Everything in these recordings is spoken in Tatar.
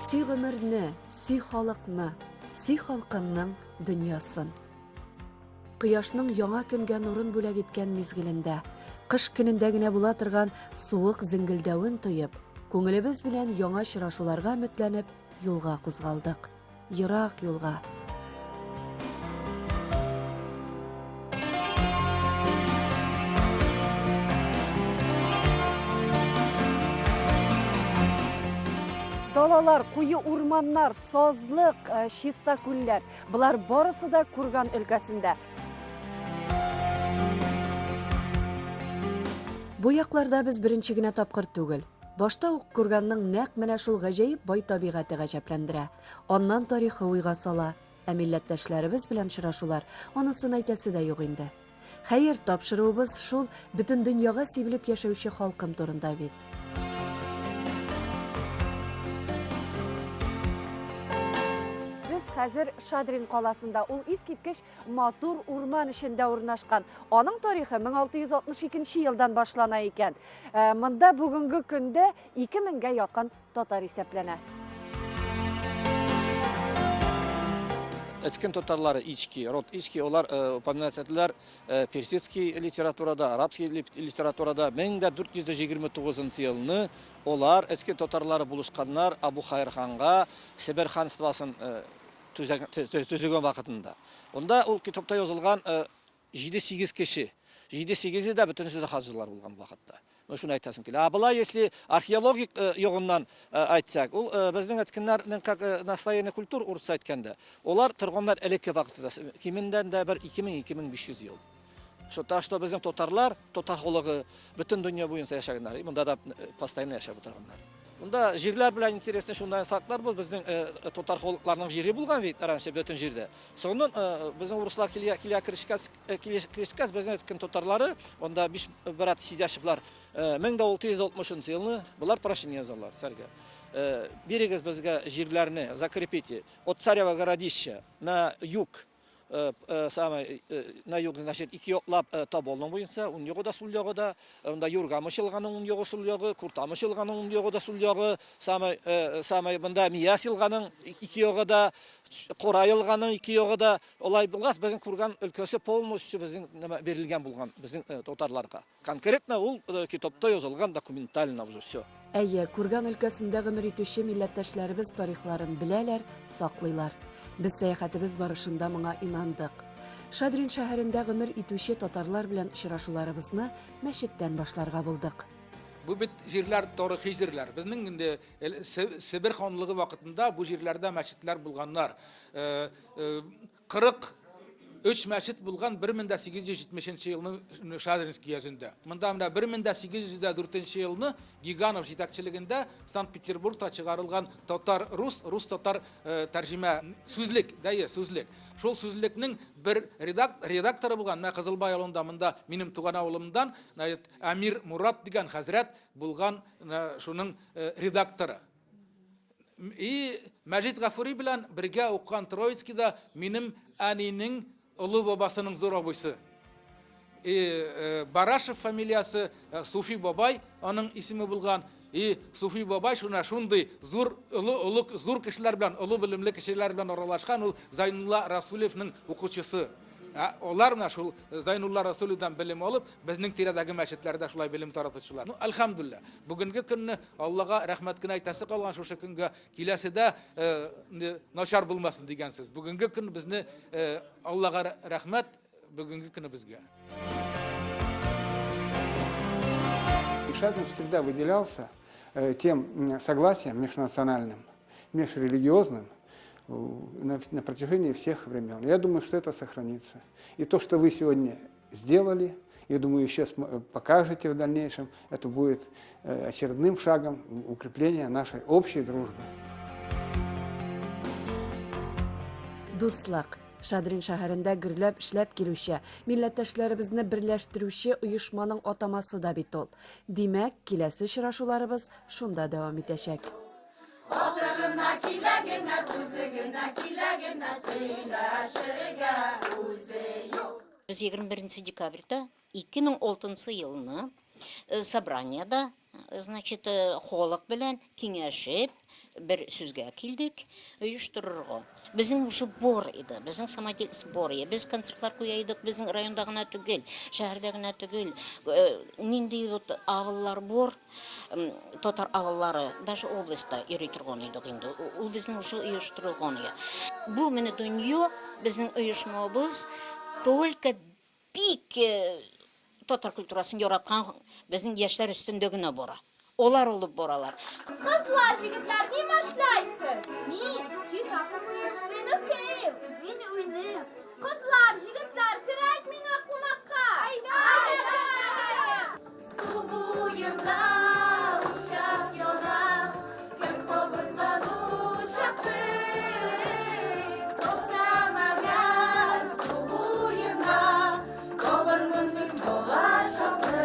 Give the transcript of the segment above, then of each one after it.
Сөй гомерне, сөй халыкны, сөй халкыңның дөньясын. Кояшның яңа көнгә нурын бүләк иткән мизгелендә, кыш көнендә генә була торган суык зеңгелдәвен тоеп, күңелебез белән яңа очрашуларга өметләнеп, юлга кузгалдык. Ерак юлга. Далалар, куе урманнар, сазлык, э, чиста күлләр. Болар барысы да Курган өлкәсендә. Бу якларда без беренче генә тапкыр түгел. Башта ук Курганның нәкъ менә шул гаҗәеп бай табигате гаҗәпләндерә. Аннан тарихы уйга сала. Ә милләттәшләребез белән очрашулар, анысын әйтәсе дә юк инде. Хәер, тапшыруыбыз шул бөтен дөньяга сибелеп яшәүче халкым турында бит. Без хәзер Шадрин каласында. Ул искиткеч матур урман эчендә урнашкан. Аның тарихы 1662 елдан башлана икән. Э, монда бүгенге көндә 2000гә якын татар исәпләнә. Эцкен татарлары ички, род ички, олар э, упоминаться ителәләр э, персидский литературада, арабский литературада 1429 елны олар эцкен татарлары булышканнар Абу Хайр ханга Себер ханствосын төзегән вакытында. Онда ул китапта язылган 7-8 кеше. 7-8-е дә бөтенесе дә хаҗилар булган вакытта. Менә шуны әйтәсем килә. А болай, если археологик ягыннан әйтсәк, ул безнең әткәннәрнең как наслоение культур урысча әйткәндә, алар торганнар элекке вакытта, кимендән дә бер 2000-2500 ел. Что, так что безнең татарлар, татар халыгы бөтен дөнья буенча яшәгәннәр. Монда да постоянно яшәп утырганнар. Монда җирләр белән интересный шундай фактлар бул. Безнең татар халыкларының җире булган бит раньше бөтен җирдә. Соңыннан безнең урыслар килә килә керешкәс, килешкәс безнең кем татарлары, монда биш брат Сидяшевлар 1660 елны болар прошение язалар царьга. Бирегез безгә җирләрне, закрепите от царева городища на юг самый на юг, значит, ике яклап Тоболның буенча, уң ягы да, сул ягы да, анда Юргамыш елганың уң ягы, сул ягы, Куртамыш елганың уң ягы да, сул ягы, самый, самый монда Мияс елганың ике ягы да, Кора елганың ике ягы да. Алай булгач, безнең Курган өлкәсе полностью безнең нәмә бирелгән булган безнең татарларга. Конкретно ул китапта язылган документально уже все. Әйе, Курган өлкәсендә гомер итүче милләттәшләребез тарихларын беләләр, саклыйлар. Без сәяхәтебез барышында моңа инандык. Шадрин шәһәрендә гомер итүче татарлар белән очрашуларыбызны мәчеттән башларга булдык. Бу бит җирләр тарихи җирләр. Безнең инде Себер ханлыгы вакытында бу җирләрдә мәчетләр булганнар. 43 мәчет булган 1870 елның Шадринский өязендә. Монда менә 1804 елны Гиганов җитәкчелегендә Санкт-Петербургта чыгарылган татар-рус, рус-татар э, тәрҗемә сүзлек, дәе, сүзлек. Шул сүзлекнең бер редакторы булган, менә Кызылбай авылында, монда минем туган авылымдан, Әмир Мурат дигән хәзрәт булган шуның э, редакторы. И Мәҗит Гафури белән бергә укыган Троицкийда минем әнинең олы бабасының зур абыйсы. И э, Барашев фамилиясе э, Суфи бабай аның исеме булган. И Суфи бабай шуна шундый зур олы олы зур кешеләр белән, олы белемле кешеләр белән аралашкан, ул Зайнулла Расулевның укучысы. Ә алар менә шул Зайнулла Расулевдан белем алып, безнең тирәдәге мәчетләрдә шулай белем таратучылар. Ну, әлхәмдүлилләһ. Бүгенге көнне Аллага рәхмәт кенә әйтәсе калган шушы көнгә киләседә э, начар булмасын дигән сүз. Бүгенге көн безне э, Аллага рәхмәт бүгенге көне безгә. Шадрин всегда выделялся э, тем согласием межнациональным, межрелигиозным, на, на протяжении всех времен. Я думаю, что это сохранится. И то, что вы сегодня сделали, я думаю, еще покажете в дальнейшем, это будет очередным шагом укрепления нашей общей дружбы. Дуслык. Шадрин шәһәрендә гөрләп эшләп килүче, милләттәшләребезне берләштерүче оешманың атамасы да бит ул. Димәк, киләсе очрашуларыбыз шунда дәвам итәчәк. Хатырына килә генә, сүзе генә килә генә, сөйләшергә үзе юк. Без 21 декабрьдә 2006 елны Собраниедә, значит, халык белән киңәшеп, бер сүзгә килдек, оештырырга. Безнең уже бар иде, безнең самодеятельность бар иде. Без концертлар куя идек, безнең районда гына түгел, шәһәрдә генә түгел. Нинди вот авыллар бар, татар авыллары, даже областьта йөри торган идек инде. Ул безнең уже оештырылган иде. Бу менә дөнья, безнең оешмабыз только Бик татар культурасын яраткан безнең яшьләр өстендә генә бара. Алар алып баралар. Кызлар, җегетләр, нима эшләйсез? Мин китап укыйм. Мин укыйм. Мин уйныйм. Кызлар, җегетләр, керәйк миңа кунакка. Әйдә, керәйек. Су буенда учак яна, Кем кабызган учакны? Саусамаган су буенда, Табырмын мин балачакны.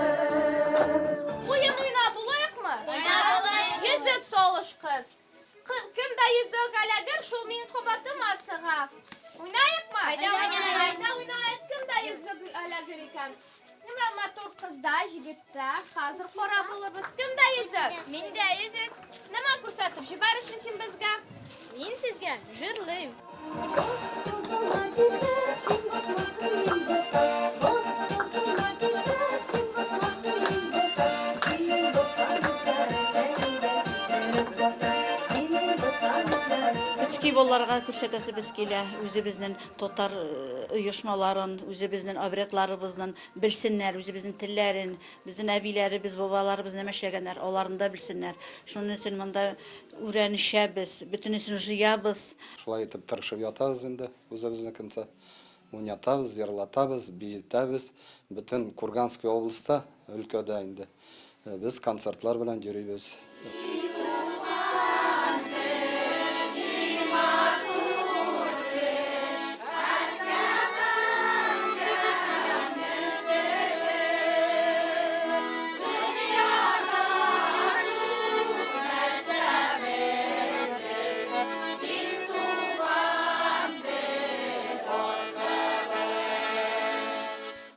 Уен уйнап булыйкмы? Уйнап булыйк. Йөзек салыш, кыз. Кемдә йөзек эләгер, шул минем кабатыма чыга. Уйнаекмы? Әйдә уйнаек. Әйдә уйнаек. Кемдә йөзек эләгер икән? Менә матур кызда, җегеттә. Хәзер карап булырбыз. Кемдә йөзек? Миндә йөзек. Нема күрсәтеп җибәрерсең син безгә? Мин сезгә җырлыйм. Детский балаларга күрсәтәсебез килә үзебезнең татар оешмаларын, үзебезнең обрядларыбызны белсеннәр, үзебезнең телләрен, безнең әбиләребез, бабаларыбыз нәмә эшләгәннәр, аларны да белсеннәр. Шуның өчен монда үрәнешәбез, бөтенесен җыябыз. Шулай итеп тырышып ятабыз инде, үзебезнекенчә. Уйнатабыз, җырлатабыз, биетәбез. Бөтен Курганский областьта, өлкәдә инде без концертлар белән йөрибез.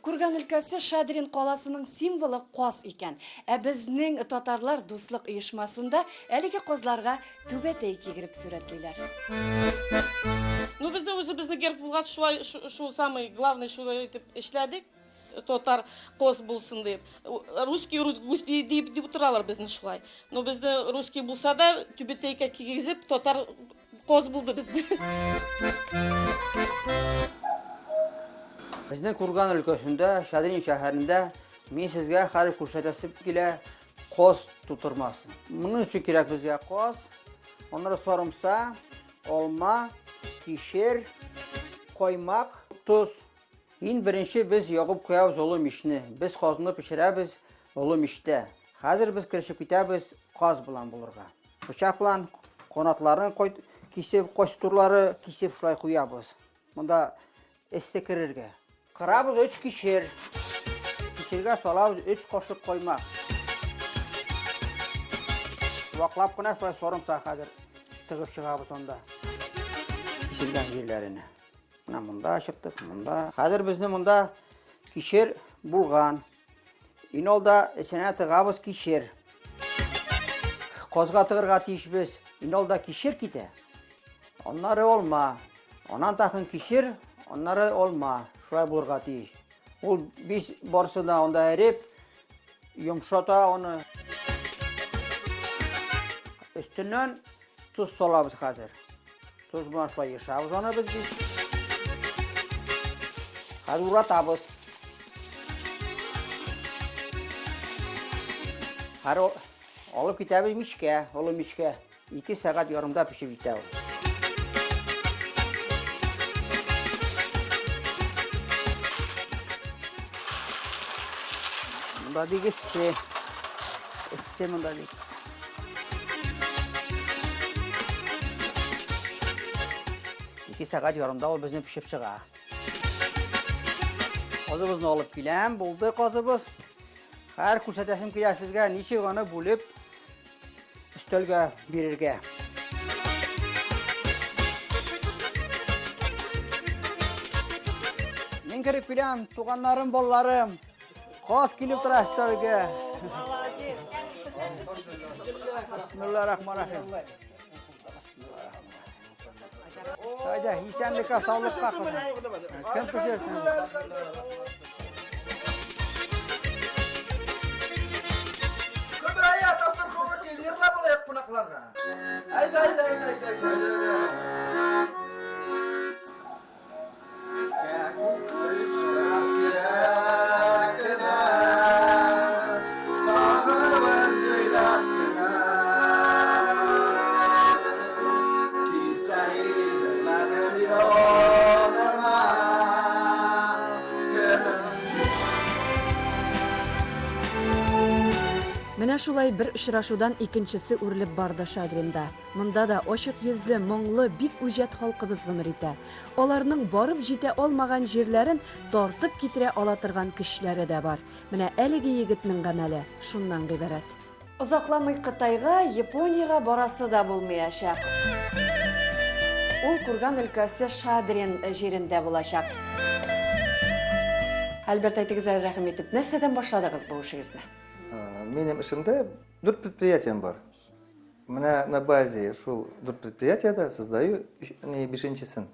Курган өлкәсе Шадрин каласының символы каз икән. Ә безнең татарлар дуслык оешмасында әлеге казларга түбәтәй кигереп сурәтлиләр. Ну, безнең үзебезнең герб булгач, шулай, шул самый главный шулай итеп эшләдек. Татар коз булсын дип. Русский дип дип утыралар безне шулай. Но безне русский булса да, түбәтәйкә кигезеп, татар коз булды безне. Безнең Курган өлкәсендә, Шадрин шәһәрендә мин сезгә хәзер күрсәтәсем килә коз тутырмасын. Моның өчен кирәк безгә коз, аннары сарымса, алма, кишер, каймак, тоз. Иң беренче без ягып куябыз олы мичне. Без казны пешерәбез олы мичтә. Хәзер без керешеп китәбез каз белән булырга. Пычак белән канатларын кисеп, кайсы турлары кисеп шулай куябыз. Монда эссе керергә. Кырабыз өч кишер. Кишергә салабыз өч кашык каймак. Ваклап кына шулай сарымсак хәзер тыгып чыгабыз анда. Киселгән җирләренә. Менә монда чыктык, монда. Хәзер безне монда кишер булган. Иң алда эченә тыгабыз кишер. Казга тыгырга тиешбез. Иң алда кишер китә. Аннары алма. Аннан тагын кишер, аннары алма. Шулай булырга тиеш. Ул бис барысы да анда эреп, йомшата аны. Өстеннән тоз салабыз хәзер. Тоз белән шулай ешабыз аны без бит. Хәзер уратабыз. Хәзер алып китәбез мичкә, олы мичкә. 2 сәгать ярымда пешеп җитә ул. Монда бик эссе. Эссе монда бик. Ике сәгать ярымда ул безне пешеп чыга. Казыбызны алып киләм, булды казыбыз. Хәер күрсәтәсем килә сезгә, ничек аны бүлеп өстәлгә бирергә. Мин кереп киләм, туганнарым, балаларым. Каз килеп тора өстәлгә. Бисмиллаһир-рахманир-рахим. Әйдә, исәнлеккә, саулыкка кызым. Кем пешерсен? Кыдрая, дастарханга кил, йырлап алыйк кунакларга. Әйдә, әйдә, әйдә, әйдә, әйдә. Менә шулай бер очрашудан икенчесе үрелеп барды Шадринда. Монда да ачык йөзле, моңлы, бик үҗәт халкыбыз гомер итә. Аларның барып җитә алмаган җирләрен тартып китерә ала торган көчләре дә бар. Менә әлеге егетнең гамәле шуннан гыйбарәт. Озакламый Кытайга, Япониягә барасы да булмыячак. Ул Курган өлкәсе Шадрин җирендә булачак. Альберт, әйтегез әле рәхим итеп, нәрсәдән башладыгыз бу эшегезне? Минем эшемдә дүрт предприятием бар. Менә на базе шул дүрт предприятиедә создаю бишенчесен.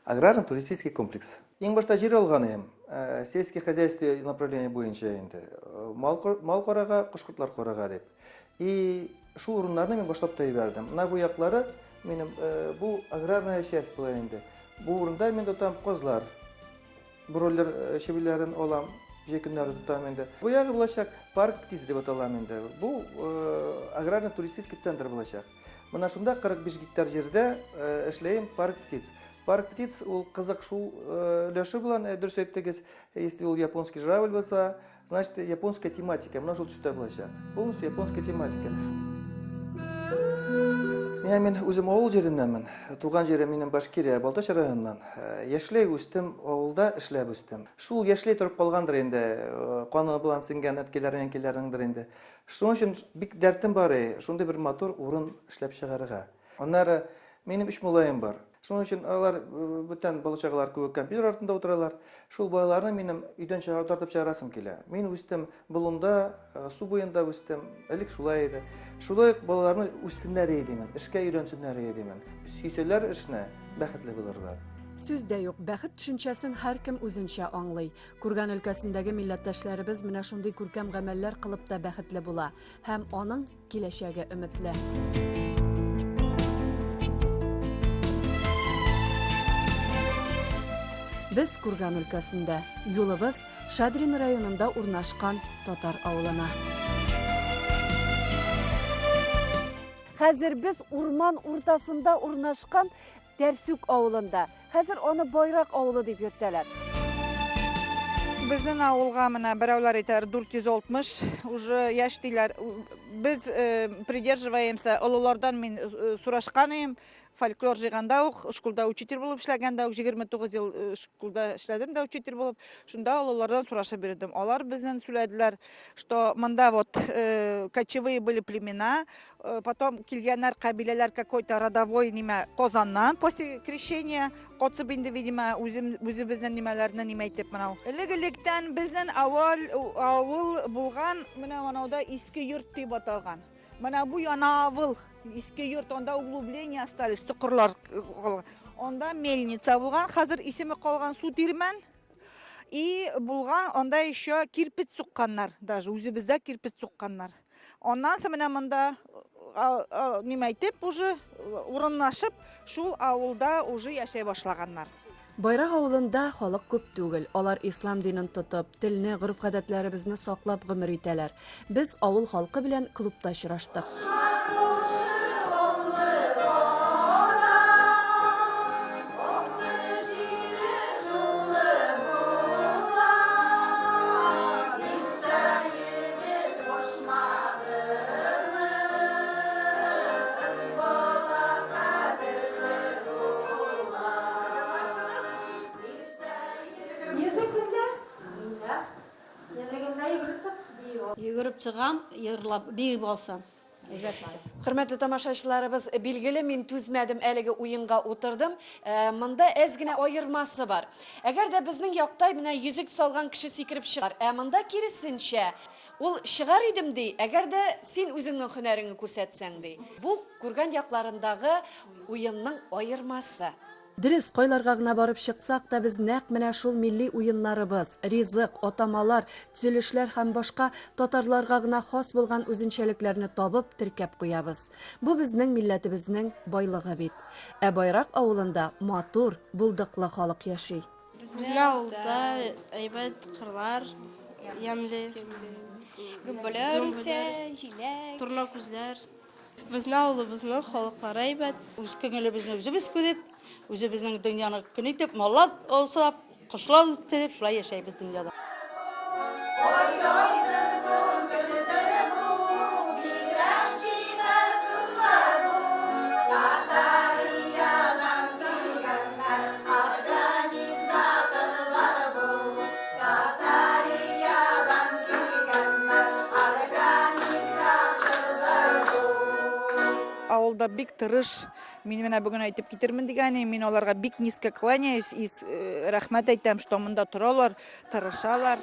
Аграрно-туристический комплекс. Иң башта җир алган идем. Э, сельское хозяйство направление буенча инде. Э, мал, мал карага, кош-кортлар карага дип. И шул урыннарны мин башлап та җибәрдем. Менә бу яклары минем э, бу аграрная часть була инде. Бу урында мин тотам козлар, Бройлер э, чебиләрен алам, җәй көннәре тотам инде. Бу ягы булачак парк птиц дип аталам инде. Бу э, аграрно-туристический центр булачак. Менә шунда 45 гектар җирдә э, эшләем парк птиц. Парк птиц ул кызык шул өлеше белән дөрес әйттегез, если ул японский журавль булса, Значит, японская тематика, менә шул төстә булачак. Полностью японская тематика. Менә мин үзем авыл җиреннәнмен. Туган җирем минем Башкирия, Балтач районыннан. Э, яшьләй үстем, авылда эшләп үстем. Шул яшьләй торып калгандыр инде, э, каны белән сеңгән әткәйләрнең, әнкәйләрнеңдер инде. Шуның өчен бик дәртем бар, шундый бер матур урын эшләп чыгарырга. Аннары минем өч малаем бар. Шуның өчен алар бүтән бала-чагалар кебек компьютер артында утыралар. Шул балаларны минем өйдән чыгарып тартып чыгарасым килә. Мин үстем болында, су буенда үстем. Элек шулай иде. Шулай ук балаларны үссеннәр иде димен, эшкә өйрәнсеннәр иде димен. Сөйсәләр эшне, бәхетле булырлар. Сүз дә юк, бәхет төшенчәсен һәркем үзенчә аңлый. Курган өлкәсендәге милләттәшләребез менә шундый күркәм гамәлләр кылып та бәхетле була. Һәм аның Киләчәге өметле. Без Курган өлкәсендә. Юлыбыз Шадрин районында урнашкан татар авылына. Хәзер без урман уртасында урнашкан Тәрсүк авылында. Хәзер аны Байрак авылы дип йөртәләр. Безнең авылга менә берәүләр әйтәләр 460 уже яшь диләр. Без э, придерживаемся олылардан мин э, сорашкан идем. Фольклор җыйганда ук, школда учитель булып эшләгәндә үк 29 ел э, школда эшләдем дә учитель булып. Шунда олылардан сорашып йөрдем. Алар безнең сөйләделәр, что монда вот кочевые были племена, Э, потом килгәннәр кабиләләр какой-то родовой нимә Казаннан после крещения катып инде видимо үзем үзебезнең нимәләрне нимә әйтеп менә элек электән безнең авыл авыл булган менә анауда иске йорт дип аталган менә бу яна авыл иске йорт анда углубление остались чокырлар анда мельница булган хәзер исеме калган су тирмән И булган анда еще кирпеч сукканнар, даже үзебездә кирпеч сукканнар. Аннан соң менә монда нимә әйтеп уже урынлашып, шул авылда уже яшәй башлаганнар. Байрак авылында халык күп түгел. Алар ислам динен тотып, телне, гореф-гадәтләребезне саклап гомер итәләр. Без авыл халкы белән клубта очраштык. Йөгереп чыгам, йырлап, биеп алсам. Әйбәт итеп. Хөрмәтле тамашачыларыбыз, билгеле, мин түзмәдем, әлеге уенга утырдым. Э, монда әз генә аермасы бар. Әгәр дә безнең якта менә йөзек салган кеше сикереп чыгар, ә монда киресенчә. Ул чыгар идем, ди, әгәр дә син үзеңнең һөнәреңне күрсәтсәң, ди. Бу Курган якларындагы уенның аермасы. Дөрес, кайларга гына барып чыксак та, без нәкъ менә шул милли уеннарыбыз, ризык, атамалар, төзелешләр һәм башка татарларга гына хас булган үзенчәлекләрне табып, теркәп куябыз. Бу безнең милләтебезнең байлыгы бит. Ә Байрак авылында матур, булдыклы халык яши. Безнең авылда әйбәт кырлар, ямьле. Гөмбәләр үсә, җиләк. Торна күзләр. Безнең авылыбызның халыклары әйбәт. Үз күңелебезне үзебез күреп, үзебезнең дөньяны көн итеп, маллар асрап, кошлар үстереп, шулай яшәйбез дөньяда. Авылда бик тырыш, мин менә бүген әйтеп китермен дигән идем, мин аларга бик низко кланяюсь и э, рәхмәт әйтәм, что монда торалар, тырышалар.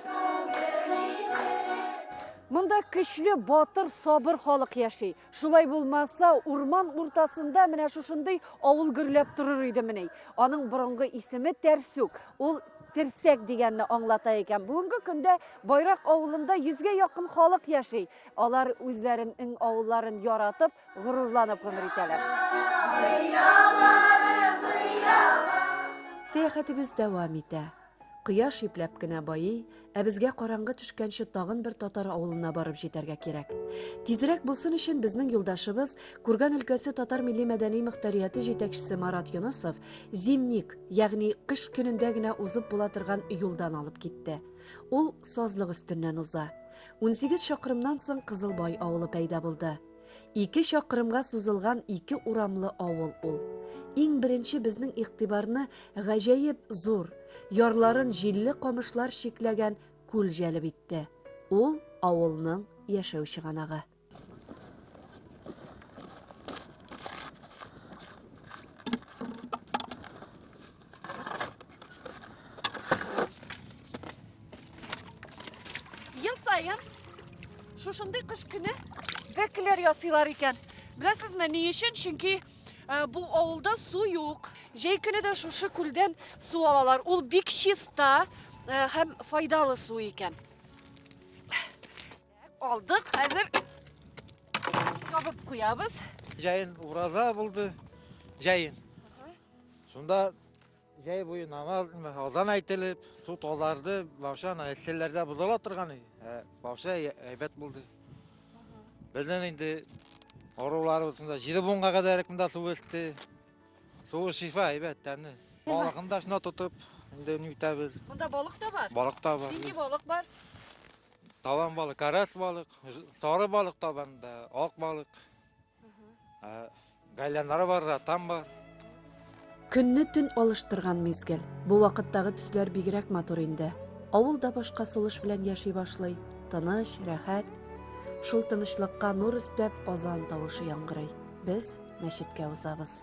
Монда көчле, батыр, сабыр халык яши. Шулай булмаса, урман уртасында менә шушындый авыл гөрләп торыр идемени. Аның борынгы исеме Тәрсүк. Ул терсәк дигәнне аңлата икән. Бүгенге көндә Байрак авылында йөзгә якын халык яши. Алар үзләренең авылларын яратып, горурланып гомер итәләр. Сәяхәтебез дәвам итә. Кояш ипләп кенә байый, ә безгә караңгы төшкәнче тагын бер татар авылына барып җитәргә кирәк. Тизрәк булсын өчен безнең юлдашыбыз, Курган өлкәсе татар милли-мәдәни мөхтәрияте җитәкчесе Марат Юнысов зимник, ягъни кыш көнендә генә узып була торган юлдан алып китте. Ул сазлык өстеннән уза. 18 чакрымнан соң Кызылбай авылы пәйда булды. Ике чакрымга сузылган ике урамлы авыл ул. Иң беренче безнең игътибарны гаҗәеп зур, ярларын җилле камышлар чикләгән күл җәлеп итте. Ул авылның яшәү чыганагы. Ел саен шушындый кыш көне бәкеләр ясыйлар икән. Беләсезме, ни өчен? Чөнки э, бу авылда су юк. Җәй көне дә шушы күлдән су алалар. Ул бик чиста э, һәм файдалы су икән. Алдык, хәзер ябып куябыз. Җәен ураза булды. Җәен. Шунда Җәй буе намаз, азан әйтелеп, су тазарды, бакча ана эсселәрдә бозыла торган иде. Ә, бакча әйбәт булды. Безнең инде аруларыбыз шунда җиде буынга кадәр монда су эчте. Суы шифа, әйбәт, тәмле. Балыгын да шунда тотып, инде ни итәбез. Монда балык та бар? Балык та бар. Нинди балык бар? Табан балык, карас балык, сары балык табанда, ак балык. Гайланнары бар, ратан бар. Көнне төн алыштырган мизгел. Бу вакыттагы төсләр бигрәк матур инде. Авыл да башка сулыш белән яши башлый. Тыныч, рәхәт. Шул тынычлыкка нур өстәп азан тавышы яңгырый. Без мәчеткә узабыз.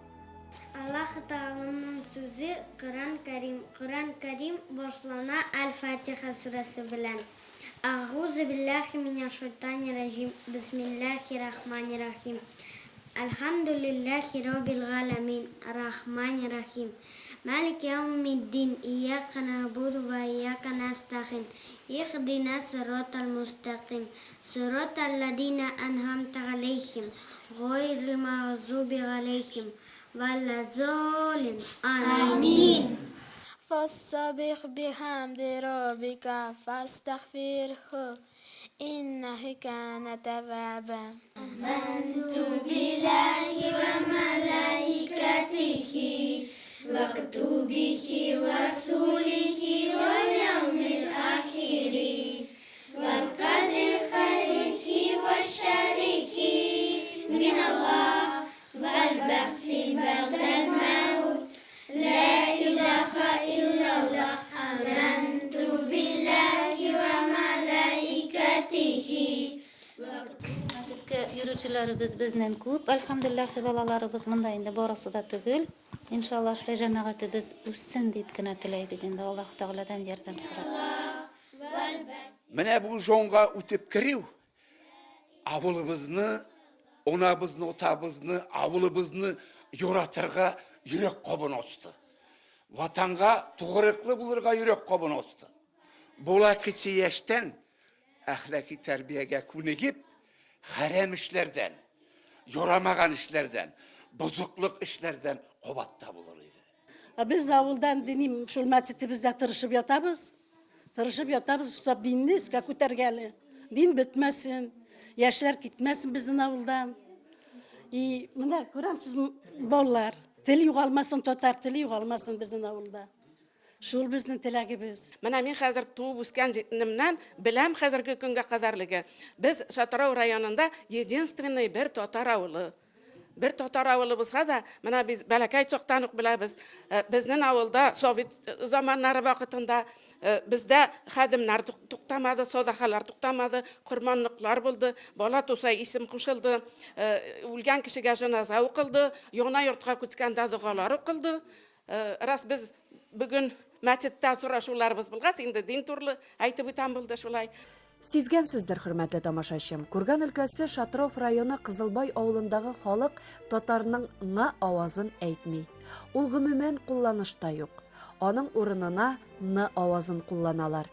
Аллаһ Тәгаләнең сүзе Коръән Кәрим. Коръән Кәрим башлана Әл-Фатиха сүрәсе белән. Әгъузу билләһи минәш шайтанир раҗим, бисмилләһи рахмани рахим. Әлхәмдүлилләһи роббил галәмин, аррахмани рахим. Мәлик яумиддин, ияка нәгъбуду вә ияка нәстәгыйн, иһдина сиратал мустәкыйм, сиратал ләзина әнгамтә галәйһим, гайрил мәгъзуби галәйһим, вәләззаллин. Амин. Фассабих бихамди роббика фастагфирһу, иннәһү кәнә тәвваба. Амәнтү билләһи вә мәләикәтихи вә ктубихи вә рсулихи вәл яумил ахири вәл кадри хәйрихи вә шәррихи миналлаһ Вәл бәгъси бәгъдәл мәүт, лә илаһа иллаллаһ, амәнтү билләһи вә мәләикәтихи. Мәчеткә йөрүчеләребез безнең күп, әлхәмдүлилләһи, балаларыбыз монда инде барысы да түгел. Иншалла, шулай җәмәгатебез үссен дип кенә теләйбез инде, Аллаһу Тәгаләдән ярдәм сорап. Менә бу жонга үтеп керү авылыбызны, онабызны, отабызны, авылыбызны яратырга йөрәк кабын ачты. Ватанга тугрыклы булырга йөрәк кабын ачты. Була кече яшьтән әхлаки тәрбиягә күнегеп, хәрәм эшләрдән, ярамаган эшләрдән, бозыклык эшләрдән кабатта булыр иде. Ә без авылдан дини шул мәчетебездә тырышып ятабыз. Тырышып ятабыз, чтоб динне өскә күтәргәле. Дин бетмәсен, яшьләр китмәсен безнең авылдан. И менә күрәмсез, балалар, тел югалмасын, татар теле югалмасын безнең авылда. Шул безнең теләгебез. Менә мин хәзер туып үскән җирнемнән беләм хәзерге көнгә кадәрлеге. Без Шатрау районында единственный бер татар авылы. Бер татар авылы булса да, менә без бәләкәй чактан ук беләбез, э, безнең авылда совет заманнары вакытында э, бездә хәдемнәр туктамады, садахалар туктамады, корманлыклар булды, бала туса исем кушылды, э, үлгән кешегә җеназа укылды, яңа йортка күчкәндә догалар укылды. Рас без бүген мәчеттә очрашуларыбыз булгач, инде дин турлы әйтеп үтәм булды шулай. Сизгәнсездер, хөрмәтле тамашачым, Курган өлкәсе Шатров районы Кызылбай авылындагы халык татарның ң авазын әйтми. Ул гомумән кулланышта юк. Аның урынына н авазын кулланалар.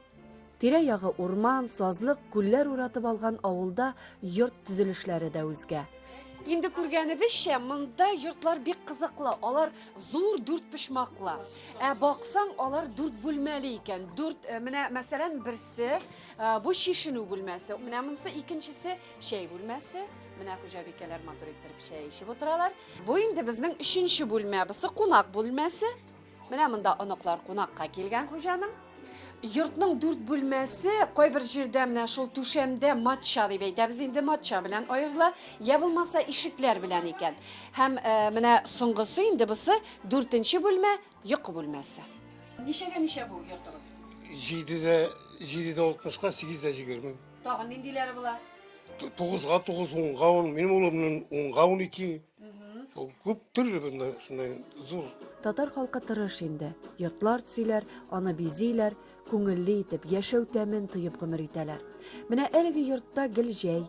Тирә-ягы урман, сазлык, күлләр уратып алган авылда йорт төзелешләре дә үзгә. Инде күргәнебезчә, монда йортлар бик кызыклы. Алар зур дүртпочмаклы. Ә баксаң, алар дүрт бүлмәле икән. Дүрт, э, менә мәсәлән, берсе э, бу чишенү бүлмәсе. Менә монысы икенчесе чәй бүлмәсе. Менә хуҗабикәләр матур иттереп чәй эчеп утыралар. Бу инде безнең өченче бүлмә. Бусы кунак бүлмәсе. Менә монда оныклар кунакка килгән хуҗаның. Йортның дүрт бүлмәсе кайбер җирдә менә шул түшәмдә матча дип әйтәбез инде, матча белән аерыла, я булмаса ишекләр белән икән. Һәм э, менә соңгысы инде бусы дүртенче бүлмә, йокы бүлмәсе. Ничәгә ничә бу йортыгыз? Җидедә, җидедә алтмышка, сигездә 20. Тагын ниндиләре була? Тугызга тугыз, унга ун, минем улымның унга 12. Күп төрле бында шундай зур. Татар халкы тырыш инде. Йортлар төзиләр, аны бизиләр, күңелле итеп, яшәү тәмен тоеп гомер итәләр. Менә әлеге йортта гел җәй.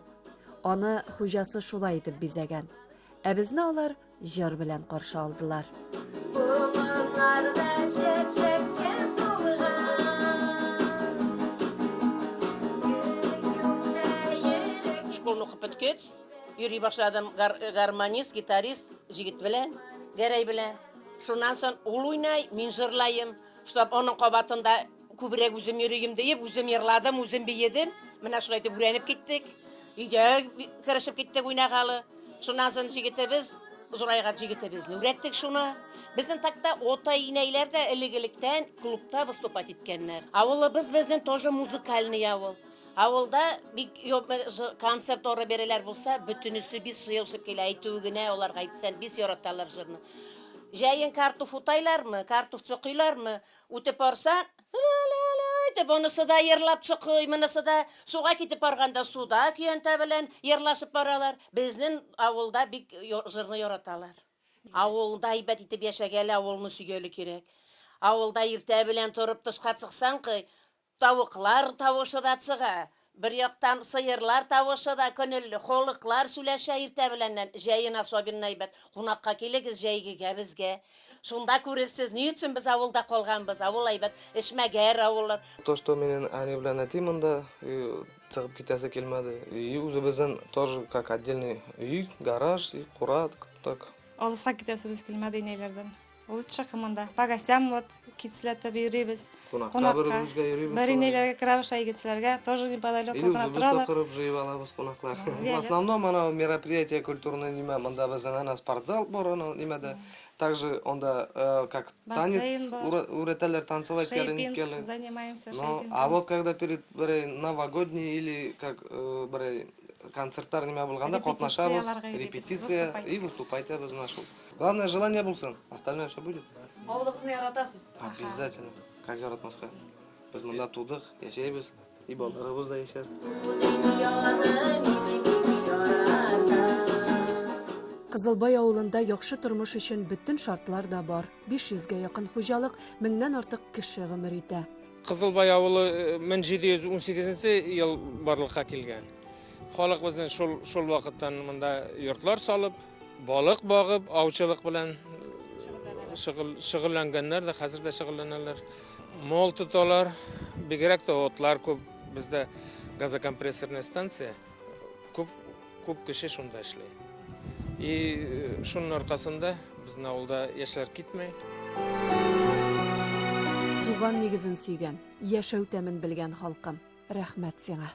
Аны хуҗасы шулай итеп бизәгән. Ә безне алар җыр белән каршы алдылар. Болыннарда чәчәккә тулган. Школны укып беткәч, Йөри башладым гармонист, гитарист җегет белән, Гәрәй белән. Шуннан соң ул уйнай, мин җырлаем. Чтоб аның кабатында күбрәк үзем йөрием диеп, үзем йырладым, үзем биедем. Менә шулай итеп өйрәнеп киттек. Өйдә керешеп киттек уйнагалы. Шуннан соң җегетебез, зурайган җегетебезне өйрәттек шуны. Безнең такта ота-инәйләр дә элек-электән клубта выступать иткәннәр. Авылыбыз безнең тоже музыкальный авыл. Авылда бик концерт оры бирәләр булса, бөтенесе бик җыелышып килә. Әйтүе генә аларга әйтсән, бик яраталар җырны. Җәен картуф утайлармы, картуф чокыйлармы, үтеп барса, ла-ла-ла итеп, онысы да җырлап чокый, монысы да суга китеп барганда суда көянтә белән җырлашып баралар. Безнең авылда бик җырны яраталар. Авылда әйбәт итеп яшәгәле, авылны сөйгәле кирәк. Авылда иртә белән торып тышка чыксаң, кый, Тавыклар тавышы да чыга, бер яктан сыерлар тавышы да көнелле, холыклар сүләшә иртә беләннән, җәен особенно әйбәт, кунакка килегез җәйгегә безгә, шунда күрерсез, ни өчен без авылда калганбыз, авыл әйбәт, эшмәгәр авыллар. То, что минем әни белән әти монда, чыгып китәсе килмәде. И үзебезнең тоже как отдельный өй, гараж и кура, так. Алыска китәсебез килмәде инәйләрдән. Лучше монда. По гостям вот китсләтеп йөрибез. Кунакка бер-беребезгә йөрибез. Бер инәйләргә керәбез, шулай егетләргә тоже неподалеку Или үзебез чакырып җыеп алабыз кунаклар. В основном ана мероприятие культурный нимә, монда безнең ана спортзал бар ана нимәдә. Также онда э, как танец үйрәтәләр, танцевать Шейпинг, занимаемся шейпингом. А вот когда перед берәй новогодний или как э, берәй концертлар нимә булганда катнашабыз, репетиция и выступать итәбез менә шул. Главное желание булсын, остальное все будет. Авылыгызны яратасыз? Обязательно. Как яратмаска? Без монда тудык, яшәйбез, и балаларыбыз да яшәр. Кызылбай авылында яхшы тормыш өчен бөтен шартлар да бар. 500 гә якын хуҗалык, меңнән артык кеше гомер итә. Кызылбай авылы 1718 ел барлыкка килгән. Халык безнең шул шул вакыттан монда йортлар салып, балык багып, аучылык белән шөгыльләнгәннәр дә, хәзер дә шөгыльләнәләр. Мал тоталар, бигрәк тә отлар күп. Бездә газокомпрессорная станция, күп күп кеше шунда эшли. И э, шуның аркасында безнең авылда яшьләр китми. Туган нигезен сөйгән, яшәү тәмен белгән халкым, рәхмәт сиңа.